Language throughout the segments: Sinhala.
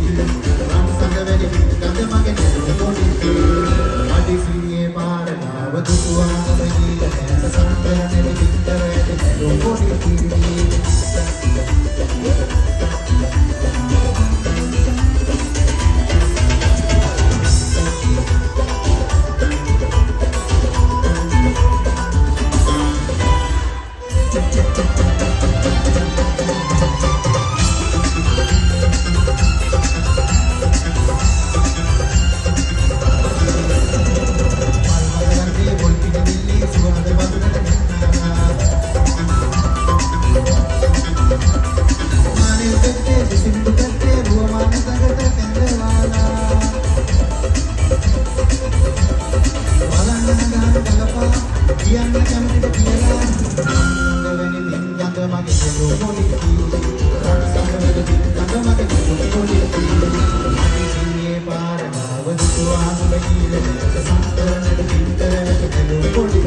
රන් සඳ වැනි ගඳ මගේ නෙළුම් පොඩි. මදිසියේ පාර නාව දුටුවා ඔබ ගීල නැත සම්පරණෙ බිත්තර ඇති නෙළුම් පොඩි. කියන්න කැමතිද කියලා දෙවෙනි බින්ගඳ මගේ නෙළුම් පොඩි. රන් සඳ වැනි බින්ගඳ මගේ නෙළුම් පොඩි. මදිසියේ පාර නාව දුටුවා නුඹ ගීල නැත සම්තරණට බිත්තර ඇති නෙළුම් පොඩි.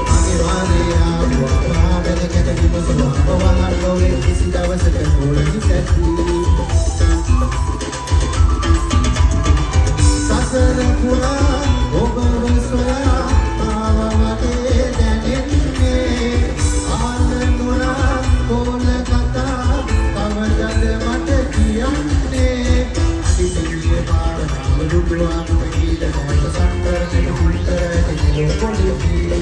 මගේ වාරේ ආවා පාදල කැට විමසුවා වහල් ලොවේ කිසි දවසක නෝලනි සැටි. සසර පුරා ඔබව සොයා ආවා වගේ දැනෙන්නේ. ආල නොරා කෝල කතා කවදද මට කියන්නේ? අතිසියේ පාර නාව දුටුවා නුඹ ගීල නැත සම්තරණට පුල්තර ඇති නෙළුම් පොඩි.